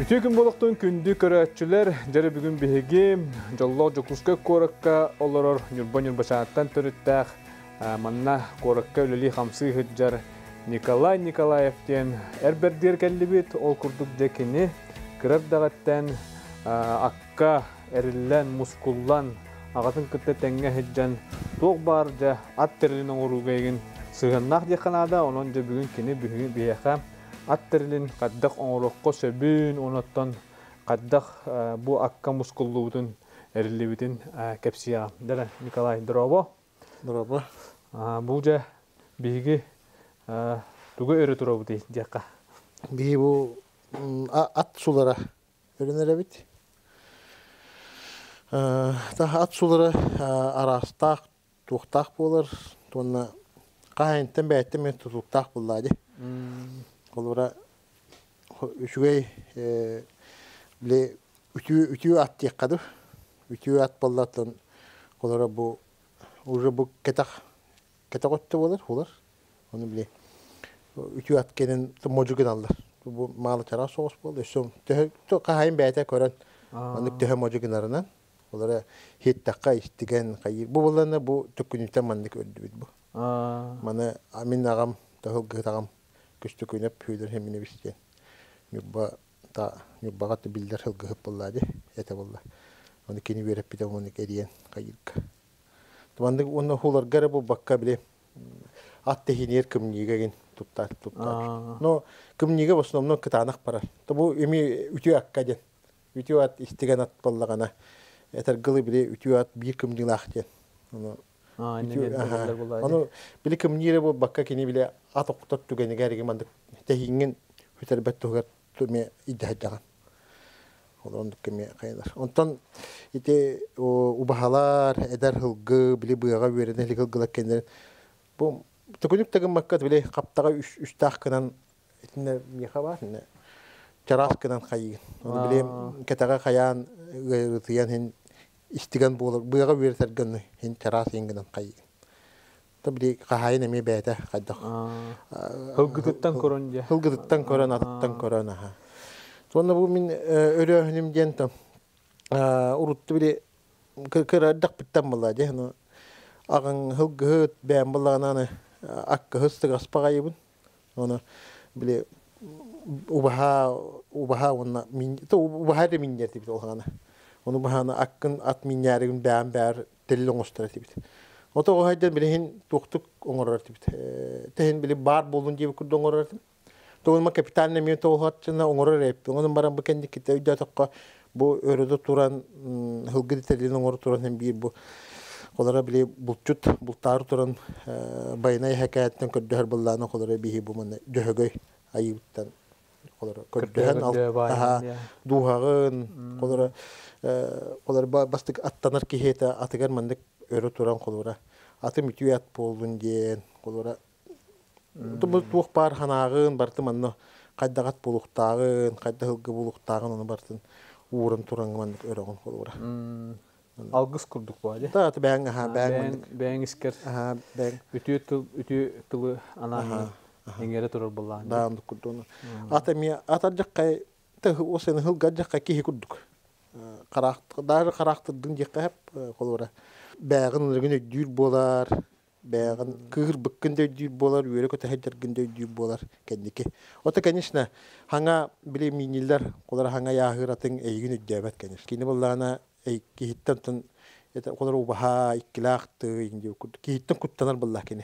Үтүө күн буолуохтун күндү көрөөччүлэр, дьэрэ бүгүн биһиги дьоллоох Дьокуускай куоракка олорор Ньурба Ньурбачаанаттан төрүттээх манна куоракка үлэлии-хамсыы сылдьар Николай Николаев диэн эр бэрдигэр кэллибит. Ол курдук дьэ кини кыра эрдэҕиттэн акка эриллэн, мускуллан, аҕатын кытта тэҥҥэ сылдьан туох баар дьэ ат тэрилин оҥорууга игин сыһыаннаах диэххэ наада. Онон дьэ бүгүн кини бүгүн биһиэхэ ат тэрилин хайдах оҥоруохха сөбүн, онуттан хайдах бу акка мускуллубутун, эриллибитин кэпсиэҕэ. Дьэ, Николай, дорообо. Дорообо. Бу дьэ биһиги тугу өрө турабытый диэххэ. Биһи бу ат сулара өрөн эрэбит. Ат сулара араастаах туохтаах буолар уонна хаһайынтан бэйэттэн мен тутулуктаах буоллаа дии. Холобура үчүгэй били үтүө үтүө ат диэххэ дуу. Үтүө ат буоллартан холобура бу уже бу кэтэх кэтэх өттө буолар, булар. Ону били үтүө ат кэлин модьу гыналлар. Бу маалы чараас соҕус буолла. Өссө төһө хаһайын бэйэтэ көрөн маннык төһө модьу гынарынан олора иһиттэххэ истигэн хайыыр. Бу буоллана бу төккүнүттэн маннык өрдүбүт бу. Маны мин аҕам таһылгыһыт аҕам Көстөкүүнэп Федор Химиневич диэн Ньурба та Ньурбаҕа биллэр сылгыһыт буолла дии этэ буолла. Ону кини үөрэппитэ уонна эрийэн хайыырга. Маннык уонна хуларга эрэ буолбакка били ат тэһиинигэр кымньыыга гин туттар туттар. Но кымньыыга в основном кытаанах барар. То бу эми үтүө акка диэн. Үтүө ат истигэн ат буоллаҕына этэргылы били үтүө ат биир кымньыылаах диэн. Ону Ону били кымньыы эрэ буолбакка кини били ат охтор түгэнигэр эги маннык тэһииҥҥин сүтэрбэт туһугар эмиэ ирдэһэрдэҕин. Ол оннук эмиэ хайалар. Онтон ити убаһалар, эдэр сылгы, били быаҕа үөрэнэ илик сылгылар кэннилэрин бу төкүнүк да гыммакка били хаптаҕа үстээх гынан итиннэ миэхэ баар иннэ чараас гынан хайыгын. Ону били кэтэҕэ хайаан ыарытыйан иһин истигэн буолар быаҕа үөрэтэргэ иһин чараас иһин гынан хайыгын. То били хаһаайын эмиэ бэйэтэ хайдах Һылгытыттан көрөн дьэ. Һылгытыттан көрөн, атыттан көрөн аха. Уонна бу мин өрөөһүнүм диэн то урутты били кыра эрдэхпиттэн буолла дьэ ну аҕаҥ һылгыһыт бэйэм буоллаҕына аккыһыс тыгаспаҕайыбын Оны били убаһа убаһа уонна убаһа эрэ минньэр тибит ол хаана. Ону баһаана аккын ат минньээригин бээн бээр тэрил оҥостор этибит. Ото оҕоһайдан билиһин туохтук оҥорор этибит. Тэһин били баар буолун диэбит курдук оҥорор этим. Тоҕунма капитальный эмиэ тоҕуһатчына оҥорор эппин. Онон баран бу кэнниккитэ өйдөөтөххө бу өрөдө туран һылгы тэрилин оҥоро туран биир бу Холоро били булчут бултаары туран байанай эһэкээттэн көрдөһөр быллаана холоро биһи бу манна дьөһөгөй айыыбыттан холоро көрдөһөн дууһаҕын холоро холоро бастык аттанар киһиэтэ атыгар маннык өрө туран холоро атым үтүө ат буоллун диэн холоро бу туох баар санааҕын барыты манна хайдах ат буолуохтааҕын хайдах ылгы буолуохтааҕын ону барытын ууран туран маннык өрөҕүн холобура Алгыс курдук буолла дии. Да, бэйэҥ аһаа, бэйэҥ маннык. Бэйэҥ искэр Аһаа, бэйэҥ. Үтүө тыл, үтүө тылы анаан иҥэрэ турар буоллаҕын. Да, оннук курдук. Ат эмиэ ат ардьаххай осен хылга ардьаххай киһи курдук. Хараах даже хараахтырдын диэххэ сөп холобура. Бэйэҕин ынырыгын өйдүүр буолар, бэйэҕин кыыһырбыккын да өйдүүр буолар, үөрэ-көтө сылдьаргын да өйдүүр буолар кэнники. Ото, конечно, хаҥа били миинньиллэр, холобура хаҥа яаһыыр атын эйигин өйдөөбөт, конечно. Кини буоллаҕына киһиттэн тын это холобура убаһа иккилээх тыы киһиттэн куттанар буолла кини.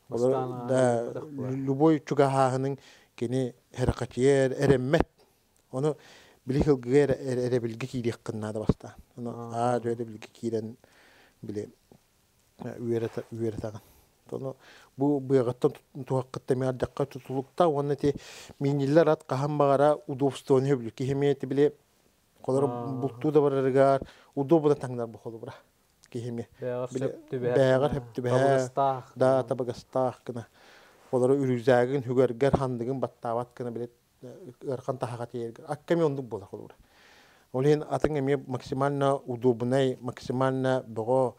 Да, любой чугаһааһының кини хэрхатиер эрэммэт. Ону били сылгыга эрэбилгэ киириэххин наада бастаан. Ону аа эрэбилгэ киирэн били үөрэтэҕин. Ону бу быаҕыттан туһаххыттан эмиэ ардахха тутулукта уонна ити миинньиллэр ат хаһан баҕара удобствоны сөбүлүүр. Киһи эмиэ ити били холобура бултуу да барарыгар удобно таҥнар бу холобура киһи эмиэ. Бэйэҕэр сөп түбэһэ да табыгастаах гына. Холобура үрүзээгин хүгэргэр хандыгын баттаабат гына били ыарахан таһаҕа тиийэргэр акка эмиэ оннук буолар холобура. Ол иһин атыҥ эмиэ максимально удобнай, максимально бөҕө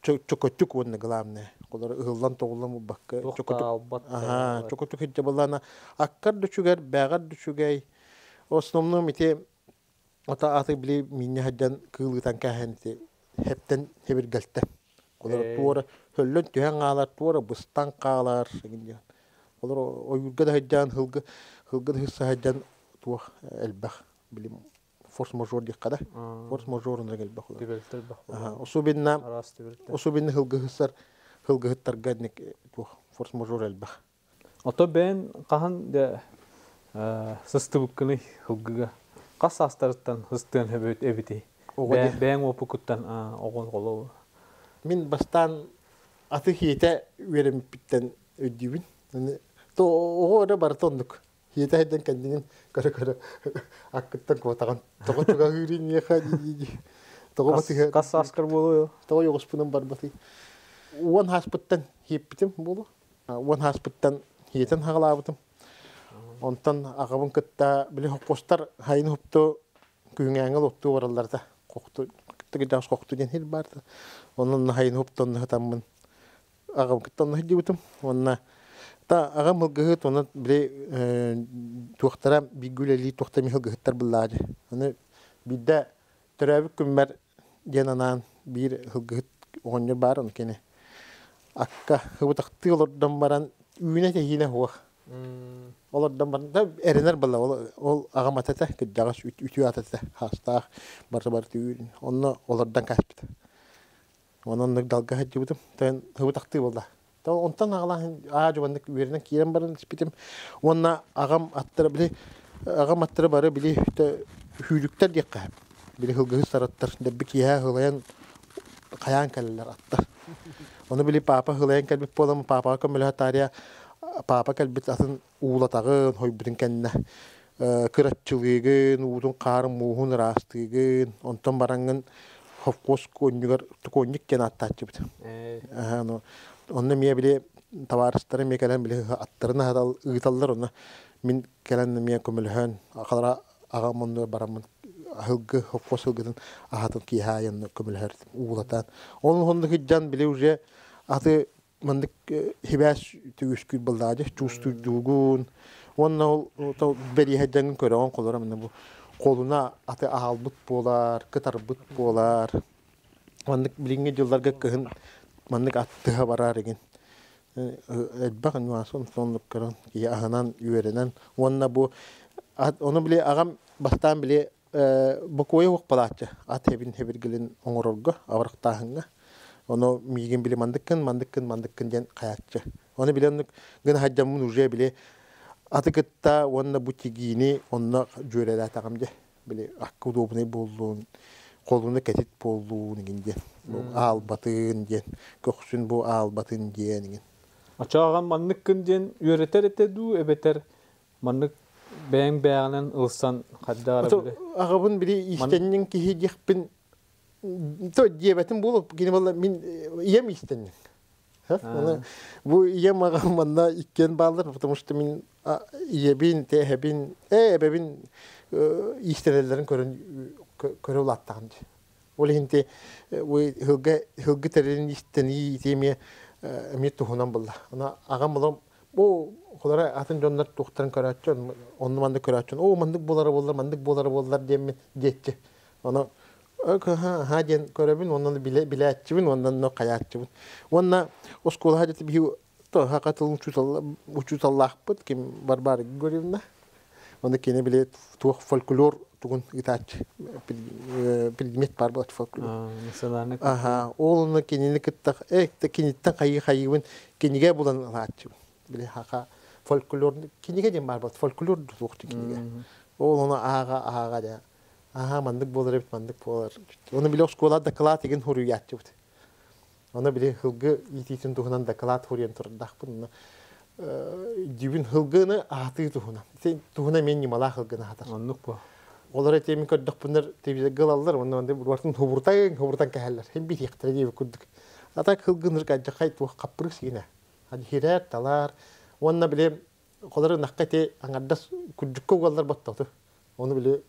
чөкөтүк уонна главное холобура ыһыллан-тоҕуллан булбакка чөкөтүк чөкөтүк илдьэ буоллаҕына аккар да үчүгэр, бээҕэр да үчүгэй. Основном ити ата аты били минне хаддан кыылытан кээһэн ити хептен хебиргэлтэ. Олор туора хөллөн түһэн хаалар, туора быстан хаалар диэн. Олор ойуурга да сылдьан, хылгы хылгы да сылдьан туох элбэх били форс-мажор диэххэ да. Форс-мажор оннук элбэх олор. Түбэлтэ элбэх буолар. Особенно особенно хылгыһыттар хылгыһыттарга туох форс-мажор элбэх. Ото бэйэн хаһан дэ сыстыбыккыный ылгыга? Хас саастарыттан сыстыан эбитий? Бэйэҥ уопукуттан оҕон холобу. Мин бастаан аты хиэтэ үөрэммиппиттэн өйдүүбүн. То оҕо эрэ барыта оннук. Хиэтэ хайдан кэннигин көрө-көрө аккыттан куотаҕын. Тоҕо чугаһыырый миэхэ дии-дии. Тоҕо батыһа Хас сааскар буолуо? Тоҕо йоҕуспунан барбатый? Уон ааспыттан хиэппитим буолуо. Уон ааспыттан ийэтин хаҕалаабытым. Онтон аҕабын кытта били хоппуостар хайын хупту күһүҥээҥҥэ лоттуу баралларда. Хохту кыттыгыдаас хохту диэн хил баарда. Онон хайын хупту хатаммын аҕабын кытта онно сылдьыбытым. Уонна та аҕам ылгыһыт уонна били туохтара бииргэ үлэлии туохта эмиэ ылгыһыттар быллаады. Аны биирдэ Төрөөбүт күммэр диэн анаан биир ылгыһыт оҕонньор баар ону кини акка ыбытахтыы олордон баран үүнэ тэһиинэ суох. Олордон баран да эрэнэр буолла ол, ол аҕам ата этэ кырдьаҕас үтүө ата этэ хаастаах барыта барыта үүн онно олордон кааспыта. Онон оннук далга сылдьыбытым. Тойон ыбытахтыы буолла. Онтон аҕалаан аа дьубаннык үөрэнэн киирэн баран испитим. Уонна аҕам аттара били аҕам аттара бары били сүүрүктэр диэххэ били һылгыһы сараттар дэбби киэһэ һылайан хайаан кэлэллэр аттар. Ону били папа һылайан кэлбит буолан папаҕа көмөлөһө таарыйа папа кэлбит атын уулатаҕын хойбутун кэннэ кыраччылыыгын, уутун хаарын мууһун ыраастыыгын, онтон бараҥҥын совхоз куонньугар тукуонньук диэн ааттааччыбыт. Онно эмиэ били табаарыстара эмиэ кэлэн били аттарын ыыталлар, онно мин кэлэн эмиэ көмөлөһөн аҕалара аҕам онно бараммын аһылгы совхоз сылгытын аһатын киэһэ аайы онно көмөлөһөр уулатан. Ол онно сылдьан били уже аты маннык хибээс түгүскүүр быллаадьы чуустуйдуугун уонна ол бэриэһэдьэҥин көрөҕүн холоро манна бу холуна аты аһалбыт буолар кытарбыт буолар маннык билиҥҥи дьылларга кыһын маннык аттыһа барар игин элбэх нюанс оннук көрөн киһи аһынан үөрэнэн уонна бу ону били аҕам бастаан били бокуойа уохпалааччы ат эбин хэбиргэлин оҥорорго абырахтааһыҥҥа ону миигин били мандыккын мандыккын мандыккын диэн хайааччы ону били оннук гына сылдьаммын уже били аты кытта уонна бу тигиини онно дьүөрэлээтэҕим дьэ били акка удобнай буоллун холуна кэтит буоллун игин диэн бу аалбатын диэн көхсүн бу аалбатын диэн игин Очоҕон манныккын диэн үөрэтэр этэ дуу эбэтэр Маннык бэйэҥ бэйэҕинэн ылсан хайдах эрэ били Аҕабын били иистэнньэҥ киһи диэхпин то диэбэтим буолуо кини буолла мин ийэм иистэнньэҥ. Бу ийэм аҕам манна иккиэн бааллар, потому что мин ийэбин, тэһэбин, эбэбин иистэнэллэрин көрөн көрө улааттаҕым дии. Ол иһин ти ыһылга ыһылгы тэрилин иистэнии ити эмиэ эмиэ туһунан булла. Ана аҕам улам бу холоро атын дьоннор туохтарын көрөөччү, онну маннык көрөөччү, оо маннык буолара буоллар, маннык буолара буоллар диэммин диэччи. Ону ха диэн көрөбүн, онон билээччибин, онон хайааччыбын. Уонна оскуолаҕа дьэ биһи саха тылын учууталлаахпыт, ким Варвара Григорьевна. Оны кини били туох фольклор тугун ыытааччы предмет бар буолар фольклор. Национальный Аха, ол оны кинини кытта киниттэн хайыы хайыыбын кинигэ булан ылааччыбын. Били хака фольклор кинигэ диэн бар буолар фольклор туох кинигэ. Ол оны ааға ааға дэ. Аха, маннык буолар эбит, маннык буолар. Оны били оскуола доклад игин хуруйааччыбыт. Аны били һылгы иитиитин туһунан дакылаат суруйан турардаахпын. Дьүбүн һылгыны аһатыы туһунан. Ити туһунан мен ньымалаах һылгыны аһатар. Оннук бу. Олор этиэмин көрдөхпүнэр телевизорга ылаллар, уонна манды бурбартын хубуртан хубуртан кэһэллэр. Хин биһиэхтэрэ диэбит курдук. А так һылгыныр кадьахай туох хаппырыс гинэ. Хирээр талаар. Уонна били холор ынахха ити аҥардас күрдьүккэ угаллар боттооту. Ону били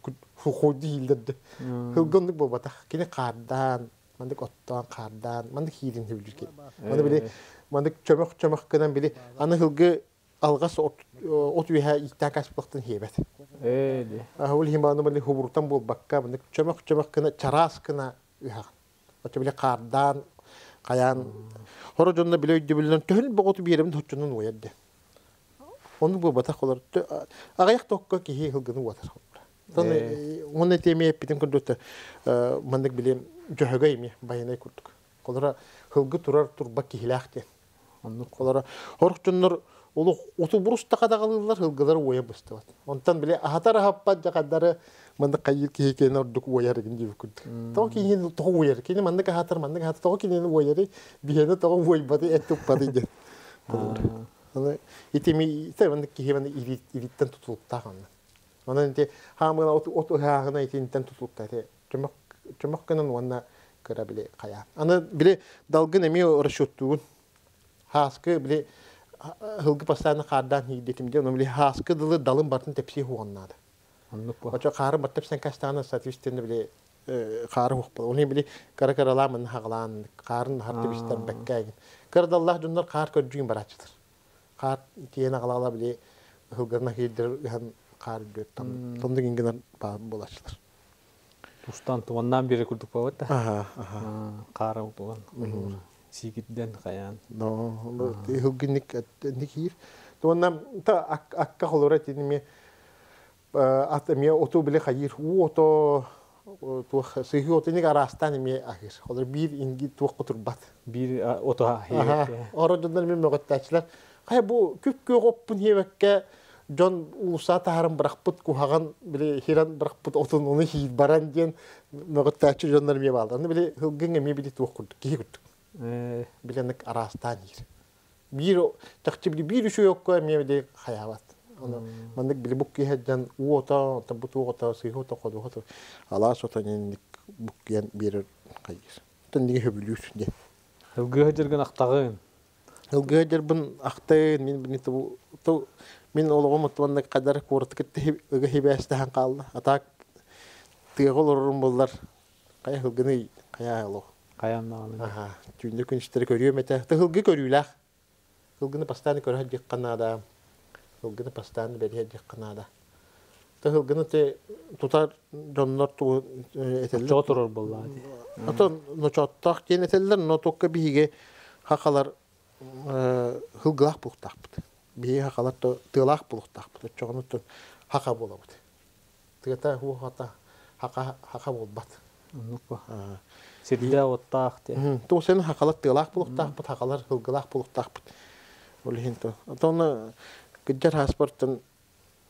хойду ииллэрди. Һылгы оннук буолбатах. Кини хаардаан, маннык оттоон хаардаан, маннык хиирин хүлдүр Маны били маннык чөмөх-чөмөх гынан били аны һылгы Алҕас от үөһэ ииктээн кааспытын хиэбэт. Ол иһин баҕаны били хубурутан буолбакка, маны чөмөх-чөмөх гына, чараас гына үһэҕин. Оччо били хаардаан, хайаан, хоро дьонно били өйдөбүлүнэн төһөн боҕоту биэрэбин хоччонон уойар диэн. Ону буолбатах олор аҕыйах токко киһи ылгыны уотар. Уонна тиэмэ эппитим курдук маннык били дьөһөгөй эмиэ байанай курдук. Холора хылгы турар турба киһилээх диэн. Оннук холоро хорох дьоннор олох утубурус да хадаҕалыыллар ылгылар уойа быстыбат. Онтон били аһатар аһаппат дьахадары маннык хайыыр киһи киэнэ ордук уойар игин диэбит курдук. Тоҕо киһини тоҕо уойар? Кини маннык аһатар, маннык аһатар, тоҕо кинини уойары, биһиэни тоҕо уойбаты, эт туппаты диэн. Аны итими маннык киһи маннык илииттэн тутулуктаах онно. Онон ити хаамыына от от ыһааһына итинтэн тутулуктаах ити чөмөх чөмөх гынан уонна кыра били хайа. Аны били далгын эмиэ расчеттуугун. Хааскы били һылгы постоянно хаардаан иирдетим диэн, били хааскы дылы далын бартын тэпсии хуоҕаннаада. Оннук бу. Очо хаарын бар тэпсэн кастаана соответственно били хаары хуохпал. Оны били кара-каралаан мын хагалаан хаарын хар тэбистер бэккээгин. Кырадаллаах дьоннор хаар көрдүүн барааччылар. Хаар тиэн агалаала били һылгырна киирдер ыһан хаар үрдүөт тонду гингенер буолааччылар. Тустан туманнаан биэрэ курдук буолбат да. Аха, аха. Хаара булан сиикирдэн хайаан. Но һылгынник никиир. Туонна та акка холора тиними ат эмиэ оту биле хайыр уу ото туох сыһыы оту ник араастаан эмиэ ахыр. Холор биир инги туох кутурбат. Биир ото Оро дьоннор мен мөҕөттээччилэр. Хайа бу күп-күөх оппун хиэбэккэ дьон уулусса таһарын бырахпыт куһаҕан били хиран бырахпыт отун ону хиир баран диэн мөҕөттөөччү дьоннор эмиэ бааллар. Аны били һылгыҥ эмиэ били туох курдук киһи курдук. Били анык араастаан иир. Биир чахчы били биир үчүгэй окко эмиэ били хайаабат. Ону маннык били буккиһэ дьон уу ото, оттон бу туох ото, сыыһа ото, ходуһа ото, алаас ото инник буккуйан биэрэр хайыыр. Оттон ниги хөбүлүүр диэн. Ылгыһа дьыргын ахтаҕын. Ылгыа дьарбын ахтын мин мин олоҕум уонна хадар куораты кытта ыга хибээстэһэн хаалла. А так тыаҕа олорорум буоллар хайа һылгыный хайа олох. Хайаннаҕына. Аха, түүннү күнүстэри көрүөм этэ. Тыһылгы көрүүлээх. Һылгыны бастаан көрө сылдьыахха наада. Һылгыны бастаан бэриһэ сылдьыахха наада. Тыһылгыны те тутар дьоннор тугу этэллэр. Оччоҕо турар буоллаҕа дии. Ото ночооттоох диэн этэллэр, но только биһиги хахалар һылгылаах буолуохтаахпыт. Биһиги хахалар тыалаах буолуохтаахпыт. Оччоҕуна хаха буолабыт. Тыата хуохата хака хака буолбат. Оннук бу. Сирдэ оттаах диэн. Туох сен хахалар тыалаах буолуохтаахпыт, хахалар һылгылаах буолуохтаахпыт. Ол иһин то. Отонно кыдьар хаспартан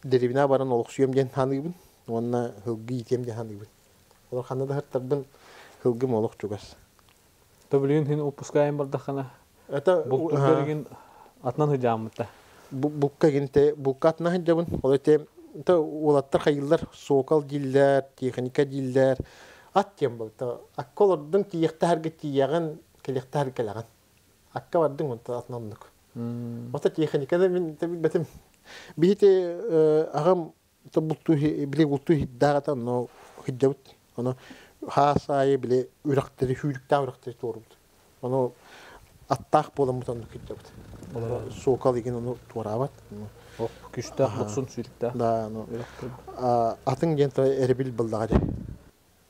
деревина баран олохсуйам диэн ханыыбын уонна һылгы иитиэм диэн ханыыбын. Олор ханна да сыртарбын һылгым олох чугас. То билигин хин отпускайын бардаххына Это бултугар игин атынан сыдьааммыта. Булка гинте булка атынан сылдьабын. Ол эте уолаттар хайыллар сокол дииллэр, техника дииллэр. Ат диэн был. Акка олордуҥ тиийэхтэһэргэ тиийэҕин, кэлиэхтэһэр кэлэҕин. Акка бардыҥ онто атынан оннук. Ота техниканы мин билбэтим. Биһити аҕам бултуу били бултуу хиддаах ата онно хиддабыт. Ону хаас аайы били үрэхтэри сүүрүктээх үрэхтэри туорубут. Ону аттаах буоламмыт оннук хиддабыт. Олоро суокал игин ону туораабат. Ох, күстээх дохсун сүүрүктээх. Да, ну атын диэн эребил буллаҕа дии.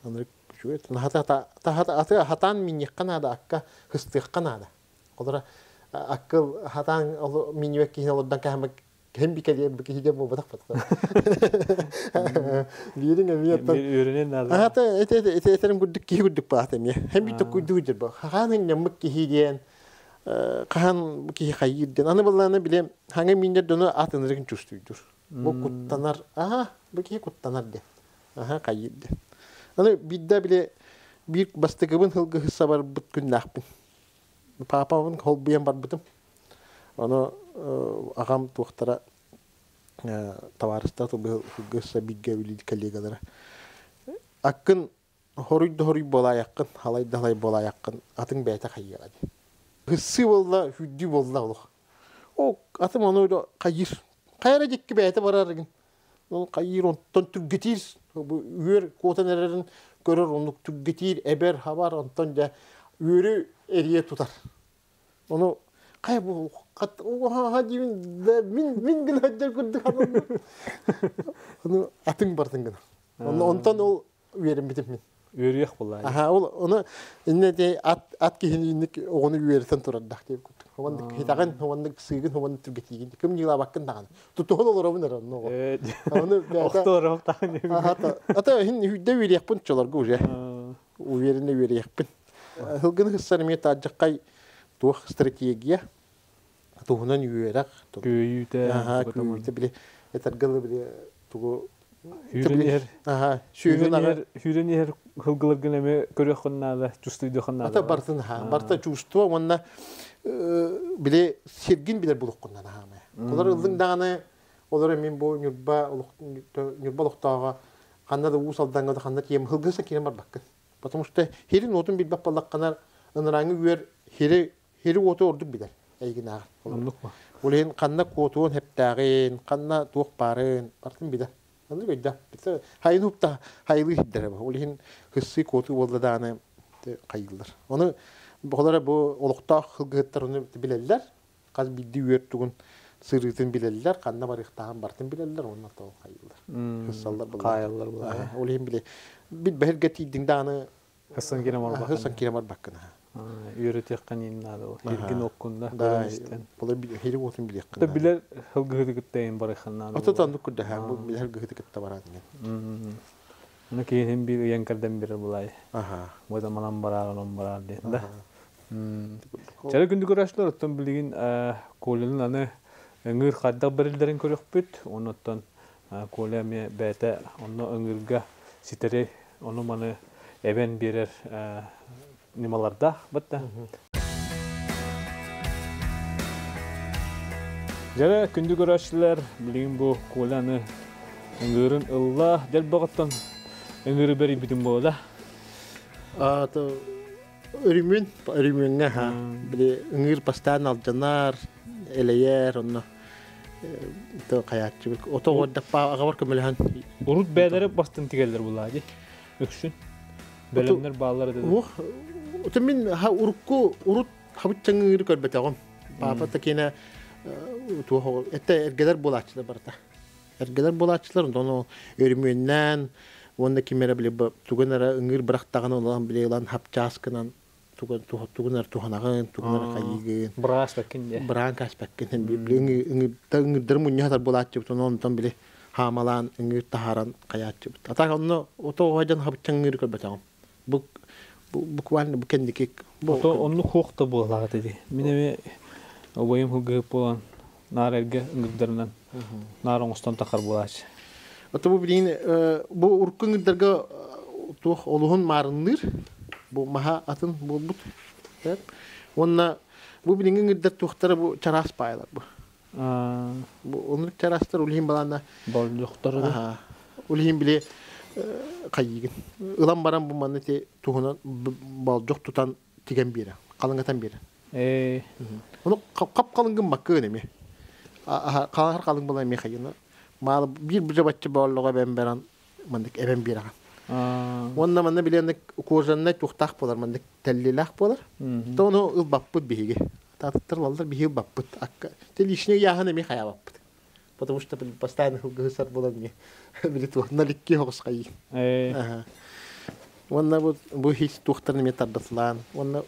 Анырык үчүгэй. Хата хатаан минньиэххэ наада, акка хыстыахха наада. Олора аккыл хатаан минньибэт киһини олордон кэһэммэт кэм бикэлиэ киһигэ буолбатах бата. Биириҥ эмиэ оттон Үөрэнэн наада. Ата эте эте этерим курдук киһи курдук баата эмиэ. Хэм бит курдук дир бу. Хаан ньаммыт киһи диэн хаан киһи хайыыр диэн. Аны быллааны билем хаҥа миннер дону атынырыгын чувствуйдур. Бу куттанар. Аха, бу киһи куттанар диэн. Аха, хайыыр диэн. Аны бидде биле биир бастакыбын сылгы сабарбыт күннээхпин. Паапабын холбуйан барбытым. Ону аҕам туохтара табаарыстар сылгы бииргэ үлэлиир коллегалара. Аккын хоруй да хоруй буолаайаххын, халай да халай буолаайаххын, атыҥ бэйэтэ хайыаҕа дии. Һыссыы буолла, сүүрдүү буолла олох. О, атым ону хайыыр. Хайа эрэ дьикки бэйэтэ барар Ол хайыыр онтон түргэтиир бу үөр куотан эрэрин көрөр оннук түргэтиир эбэр хабар онтон дьэ үөрү эрийэ тутар. Ону хайа бу Хат ха диибин мин мин гына сылдьар курдук хананным. Ону атын бартын гына. Онтон ол үөрэммитим мин. Үөрүйэх буолла. Аха, ол ону инне те ат ат киһини инник оҕону үөрэтэн турардах диэбит курдук. Хоманнык хитаҕын, хоманнык сыыгын, хоманнык түргэтиигин. Кым ньыылаабаккын даҕаны. Тутуһан олоробун эрэ онно оҕо. Ону бэйэтэ Охтором таҕын. Аха, ата иһин үһүйдэ үөрүйэхпин чолорго уже. Уверенно үөрүйэхпин. Хылгыны хыссар эмиэ таадьаххай туох стратегия туһунан үөрэх Көөйүүтэ. Аха, күүтэ били этэргалы били тугу Хүүрэн иһэр. Аха, Хүүрэн иһэр, хүүрэн иһэр хылгыларгын эми көрүөххүн наада, чувствуйдуоххун наада. Ата бартын ха, барта чувство уонна били сиргин билэр булуккуннан хаамай. Олар ыллыҥ даҕаны олор мин бу Ньурба Ньурба олохтооҕо ханна да Уус Алдаҥҥа да ханна тиийэн хылгыса киирэн барбаккын. Потому что хирин уотун билбэт буоллаххына ынырааҥы үөр хири хири уоту ордук билэр эйигинааҕар. Оннук ма? Ол иһин ханна куотуон хэптээҕин, ханна туох баарын барытын билэр. Оннук өйдөөх. Хайын упта хайылыы сирдэрэ бу. Ол иһин хыссы куотуу буолла даҕаны хайыыллар. Ону оҕолоро бу олохтоох кылгыһыттар ону билэллэр. Хас биирдии үөр тугун сырыытын билэллэр, ханна барыахтааҕын барытын билэллэр, уонна тоҕо хайыыллар. Хыссаллар буллар. Хаайаллар буллар. Ол иһин били бит бэһиргэ тиийдиҥ даҕаны Хассан киирэн барбаккын. Хассан киирэн барбаккын. Үөрэтиэххэ ниин наада ол. Иргин оккунда Да, була хири уотун билиэххин. Та билэр хылгыһыты кытта эн барыххын наада. Ото тандык курдаһа бу билэр гыһыты кытта бараан ген. Ну киһин бир ыйан кэрдэн бирер булай. Аха. Бу манан бараар, онон бараар диэн да. Чары күндү көрөөччүлэр, оттон билигин Колялын аны ыҥыыр хайдах бэриллэрин көрүөхпүт. Оннуттан Коля эмиэ бэйэтэ онно ыҥыырга ситэри ону-маны эбэн биэрэр ньымалардаах бытта. Дьэрэ, күндү көрөөччүлэр, билигин бу Коля аны ыҥыырын ылла. Дэлбэҕиттэн ыҥыыры бэрийбитим буолла. Өрүмүн, өрүмүҥҥэ ха, били ыҥыыр бастаан алдьанар, элэйэр, онно хайааччыбыт. Ото оҕордаппа аҕабар көмөлөһөн. Урут бэйэлэрэ бастын тигэллэр булаа дии. Үксүн. Бэлэмнэр бааллар этэ. Уох, ото мин ха урукку урут хабыт чаҥыыры көрбөтөҕүм. Папа такина туох этэ эргэлэр буолааччылар барыта. Эргэлэр буолааччылар, онтон ол өрүмүөннээн уонна ким эрэ били тугун эрэ ыҥыыр бырахтаҕына улахан били ылан хапчааскынан тугун тугун эрэ туһанаҕын, тугун эрэ хайыыгын. Бырааспаккын дии. Быраан кааспаккын. Били ыҥыырдары мунньа сатар буолааччыбыт, онтон били хаамалаан ыҥыыр таһааран хайааччыбыт. А так онно ото дьон хабыччаҥ ыҥыыры көрбөтөҕүм. Бу буквально бу кэнники Ото оннук хуох да буоллаҕа дии. Мин эмиэ убайым хылгыһыт буолан наар эргэ ыҥырдарынан наар оҥостон тахар буолааччы. Ото бу билигин бу урукку ыҥырдарга туох олуһун маарынныыр бу маһа атын буолбут. Уонна бу билиҥҥи ыҥырдар туохтара бу чараас паайлар бу. Бу оннук чараастар улиһин балаана болдьохтору да. Улиһин били хайыгын. Ылан баран бу манна ти туһунан болдьох тутан тигэн биэрэ, халыҥатан биэрэ. Ону хап халыҥгын маккыын эми. Халар халыҥ була эми хайына. Маал биир бужабаччы бооллоҕо эбэн баран маннык эбэн биэрэҕин. Уонна манна билиэнник кожаннай туохтаах буолар, маннык тэллилээх буолар. То ону ылбаппыт биһиги. Татыттар ылаллар, биһиги ылбаппыт. Те лишний яһын эми хаябаппыт. Потому что постоянно хылгыһысар буолан мне били туохна ликки хоҕус хайыы. Уонна бу бу хис туохтарын эмиэ тардатылаан. Уонна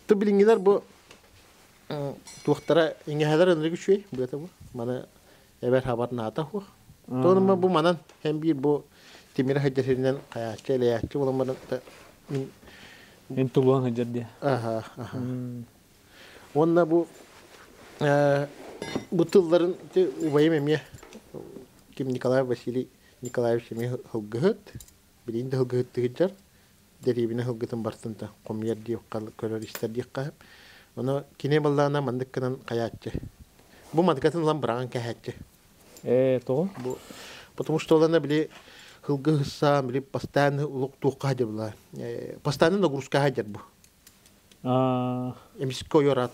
ту билиҥҥилэр бу туохтара иҥэһэлэр ынырык үчүгэй быата бу. Маны эбэр хабар наата хуох. Тоонума бу манан һэм биир бу тимир хайдасырынан хайааччы элэйээччи буолан баран мин Эн тулуан сылдьар диye. Аха, аха. Уонна бу бу тылларын убайым эмиэ ким Николай Василий Николаевич эмиэ һылгыһыт, билигин да һылгыһыттыгыдьар, дэриэбинэ һылгытын бартын да хомуйар диэххэ көрөр истэр диэххэ. Ону кини баллаана маннык гынан хайааччы. Бу мадыкатын ылан быраҕан кэһээччи. Тоҕо? Бу потому что олана били һылгы һыссаан били постоянно улук туохха хадьабыла. Постоянно нагрузка хадьар бу. Эмискэ ойор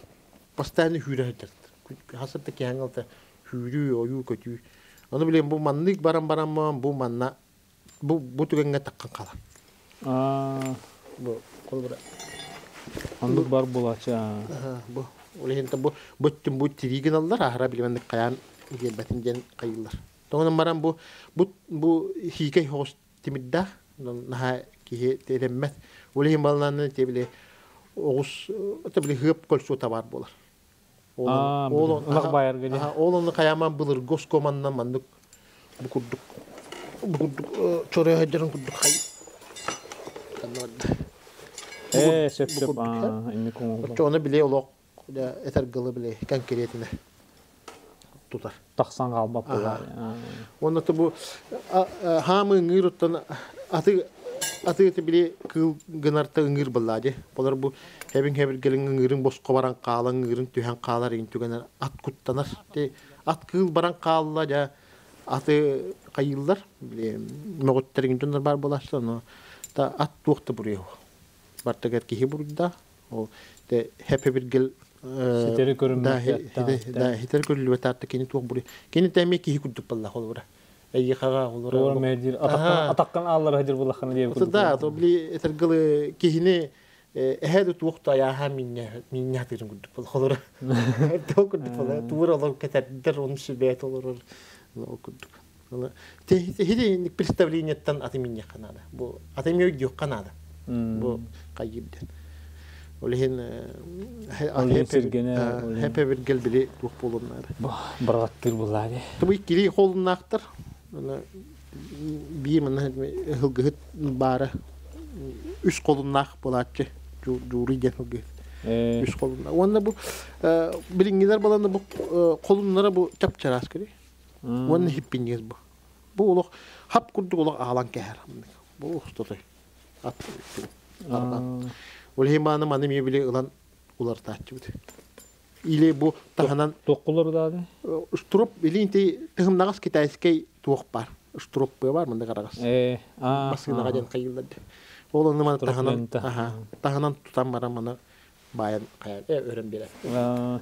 постоянно хүүрэ сылдьар. Хасырта киһаҥалта хүүрүү, ойуу, көтүү. Ону билем бу маннык баран бараммын бу манна бу бу түгэҥҥэ таххан хаалар. Бу холобура. Оннук бар буолааччы. Бу. Ол иһин бу бүттүн бу тирии гыналлар, аһара билимэнник хайаан диэрбэтин диэн хайыыллар. Тоҕонон баран бу бу бу хиикэй соҕус тимирдээх, наһаа киһи эрэммэт. Ол иһин балананы те били оҕус те били хыап кольцота бар буолар. Ол ынах байарга дии. Ол ону хайааман былыргы оскуоманнан маннык бу курдук бу курдук чоройо курдук хай Ээ, сөп сөп инник Оччоҕуна били олох этэр гылы били конкретно тутар. Тахсан хаалбат буолар. Уонна бу хаамы ыҥыыр оттон аты аты били кыыл гынарта ыҥыыр баллаа дии. Болар бу хэбин хэбиргэлин ыҥыырын босхо баран хаалан ыҥыырын түһэн хаалар иин түгэнэр ат куттанар. Ат кыыл баран хаалла дьэ аты хайыыллар били мөҕүттэрин дьоннор баар буолааччылар но та ат туох да буруйа бартыгар киһи буруйда ол те хэпэбиргэл ситэри көрүммэт хитери көрүлүбэт атта кини туох буруй кини тэмиэ киһи курдук баллах олора эйиэхэҕэ олора атаккан ааллар хадыр булаххана диэ курдук да то били этергылы киһини эһэ да туох да айааһа минньэ хатыырын курдук буолла олора туох курдук буолла туур олор кэтэрдэр оны сүбээт олорор ол курдук хити представлениеттан аты минньэххэ наада бу аты эмиэ өйдүөххэ наада бу хайыыр диэн ол иһин хэпэ биргэл били туох буолуон наада барҕаттыыр буллаа дии тубу иккилии холуннаахтар биир манна һылгыһыт баара үс холуннаах буолааччы Дьууруй диэн һылгыһыт үс холуннаах уонна бу билиҥҥилэр баланы бу холуннара бу чап-чараас көрүй уонна хиппинньигэс бу бу олох хап курдук олох аалан кэһэр бу устатой ат ол иһин мааны маны эмиэ били ылан уларытааччыбыт или бу таһынан туохкулар даады штроп или инти тыһымнаҕас китайскай туох бар штроп бар мында карагас басыынаҕа диэн хайыыллар ол онну маны таһынан таһынан тутан баран маны баайан өрөн биэрэр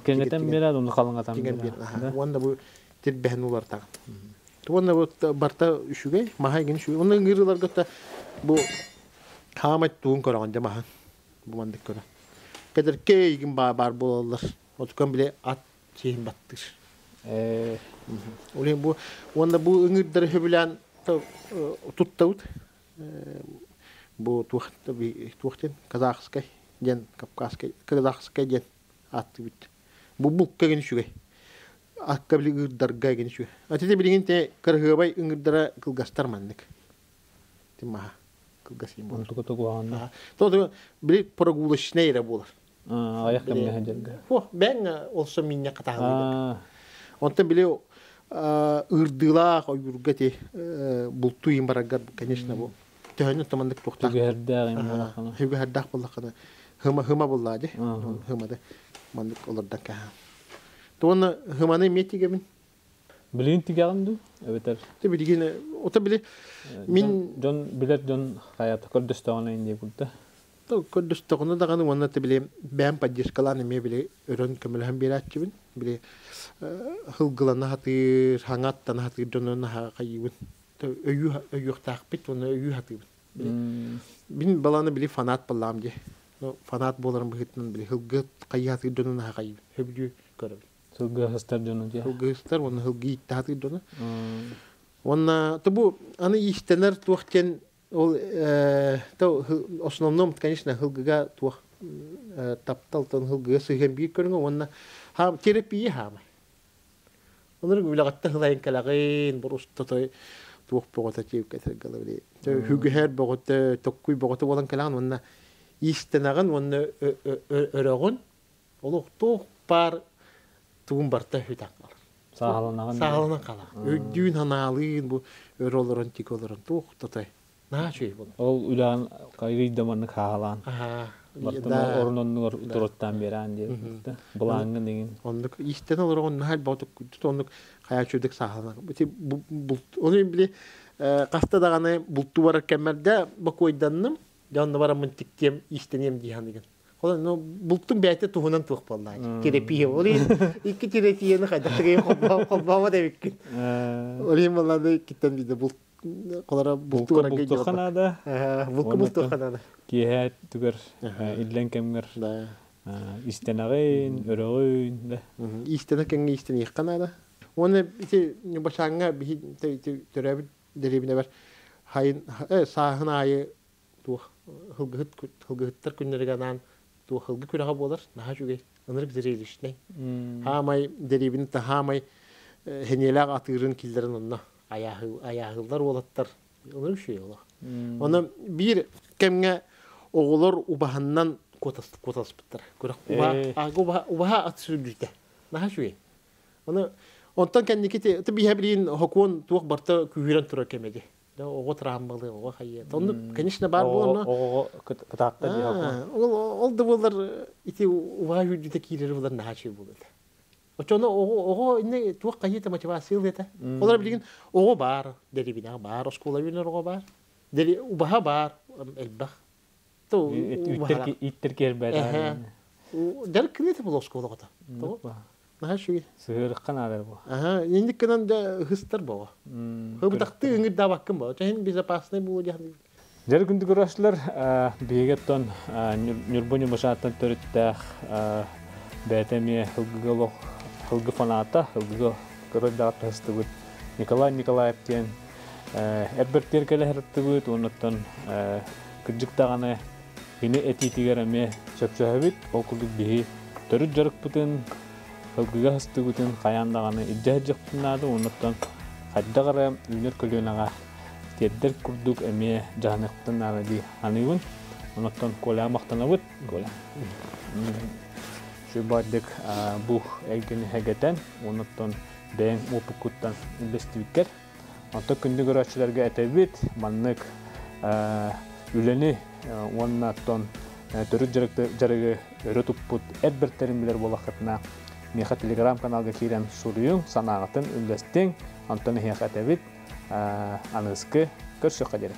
кэҥэтэн биэрэр онну халыҥатан биэрэр уонна бу тирбэһин улартаҕын уонна бу барта үчүгэй маһа игин үчүгэй уонна ыҥыырыларга та бу хаамай туун көрөҕүн дьэ маһын бу маннык көрө кэдэркэ игин баар буолаллар отукан били ат сиһин баттыыр ол бу уонна бу ыҥыырдары сөбүлээн туттабыт бу туох туох диэн казахскай диэн кавказскай казахскай диэн ааттыыбыт бу букка гин үчүгэй акка били ыырдарга гин үчүгэй ати билигин те кырыһыабай ыҥырдара кылгастар маннык тимаха кылгас им буолар тугуаҕанна то били прогулочный эрэ буолар аҕыйах кэмҥэ сылдьарга Фу, бэҥ олсо минньэ хатаһылыыр. Онтон били ырдыылаах ойуурга ти бултуу им бараргар, конечно, бу төһөнү таманнык туохтаах. Түгэһэрдээх им буолаххана. Түгэһэрдээх буоллаххана хыма хыма буллаа ди. Хымады маннык олордан каһа. Туонна хыманы эмиэ тигэмин. Билигин тигэҕин дуу? Эбэтэр Те билигин ота били мин дьон билэр дьон хайата көрдөстөҕүнэ инде курда. Көрдөстөҕүнэ даҕаны уонна те били бэйэм поддержкалаан эмиэ били өрөн көмөлөһөн биэрээччибин. Били һылгылана сатыыр, хаҥа аттана сатыыр дьону наһаа хайыыбын. Өйүү өйүөхтаахпыт уонна өйүү сатыыбын. Мин баланы били фанат баллаам дии. Фанат буоларым быһыытынан били һылгы хайыы сатыыр дьону наһаа хайыыбын. Сөбүлүү көрөбүн. Сылгыһыстар дьону дии. Сылгыһыстар уонна сылгы ииттэ сатыыр дьону. Уонна бу аны иистэнэр туох диэн ол то основном, конечно, һылгыга туох тапталтан һылгыга сыһыан биир көрүҥэ уонна терапия хаамай. Онор үлэҕиттэн һылайын кэлэҕин, боруста той туох бөҕөтө тиэвкэ били хүгэһэр бөҕөтө, токкуй бөҕөтө буолан кэлэҕин уонна иистэнэҕин уонна өрөҕүн олох туох баар тугун барта хүтэн қалар. Сааһыланаҕын. Сааһыланан қалар. Өйдүүн ханаалыын бу өр олорон тик олорон туох тотой. Наһаа үчүгэй буолар. Ол үлэҕин кайгыйдаманнык хааһалаан. Бартын орун оннугар туруттаан биэрээн диэн. Былааҥҥын игин. Оннук истэн олороҕун наһаа элбэх оннук хайа үчүгдүк сааһыланар. Оны били хаста даҕаны бултуу барар кэммэрдэ бокуойданным. Дьэ онно бараммын тиктиэм, иистэниэм дии саныгын. Ол ну бултун бэйэтэ туһунан туох буоллаа. Терапия. Ол икки терапияны хайдах тыгайын холбообот эбиккин. Ол иһин буоллааны иккиттэн биирдэ булт холора булту барарга бултуохха наада. Булка бултуохха наада. Киэһэ түгэр иллэҥ кэмҥэр Да. Истэнэҕин, өрөҕүн да. Иистэнэр кэмҥэ иистэниэххэ наада. Уонна ити Ньурбачааҥҥа биһи төрөөбүт дэриэбинэбэр хайын сааһын аайы туох һылгыһыт һылгыһыттар күннэригэр анаан туох һылгы күрэҕэ буолар наһаа үчүгэй ынырык зрелищнэй хаамай дэриэбинэ хаамай сэниэлээх атыырын киллэрэн онно айааһыыллар уолаттар ынырык үчүгэй олох онно биир кэмҥэ оҕолор убаһаннан куоталаспыттар күрэх убаһа убаһа ат сүүрдүүтэ наһаа үчүгэй ону онтон кэнники биһэ билигин хокуон туох барта күүһүрэн турар кэмэ дии Да, оҕо травмалыы, оҕо хайыа. Оннук, конечно, баар буолла. Оҕоҕо кытаатта дии Ол да буоллар ити убаһа үүрдүтэ киирэр булар наһаа үчүгэй буолуо этэ. Оччону оҕо оҕо инне туох хайыыта мотивация ылыа этэ. Олор билигин оҕо баар, дэриэбинэҕэ баар, оскуола үүнэр оҕо баар. Дэри убаһа баар, элбэх. Иттер киэрбэт. Дьарык кини этэ бұл оскуола оҕото. Наһаа үчүгэй. Сыһыарыкка наада бу. Аха, инник гынан да ыһыстар боҕо. Хыбытахты ыҥырдаабаккын бо. Чэһин безопасный буолуо диэн. Дьэр күндү көрөөччүлэр, биһиги оттон Ньурба Ньурбашааттан төрүттээх бэйэтэ эмиэ һылгыга олох һылгы фаната, һылгыга көрөр даҕаттаһыстыбыт Николай Николаев диэн эрбэртиэр кэлэ сырыттыбыт, уоннаттан кырдьык даҕаны кини этиитигэр эмиэ сөпсөһөбүт. Ол курдук биһи төрүт дьарыкпытын, һылгыга һыстыбытын хайаан даҕаны илдьэ сылдьыахпытын наада. Оннуттан хайдах эрэ үүнэр көлүөнэҕэ тиэрдэр курдук эмиэ дьаһаныахпытын наада дии саныыбын. Оннуттан Коляҕа махтанабыт. Коля. Сүбардык бу эйгэни хэгэтэн, оннуттан бэйэҥ уопуккуттан үллэстибиккэр. Онтон күндү көрөөччүлэргэ этэбит, маннык үлэни уонна оттон төрүт дьарыгы өрө туппут эр бэртэрин билэр буоллаххытына, миэхэ телеграм-каналга киирэн суруйуҥ, санааҕытын үллэстиҥ, онтон эһиэхэ этэбит, аныгыскы көрсүөххэ диэри.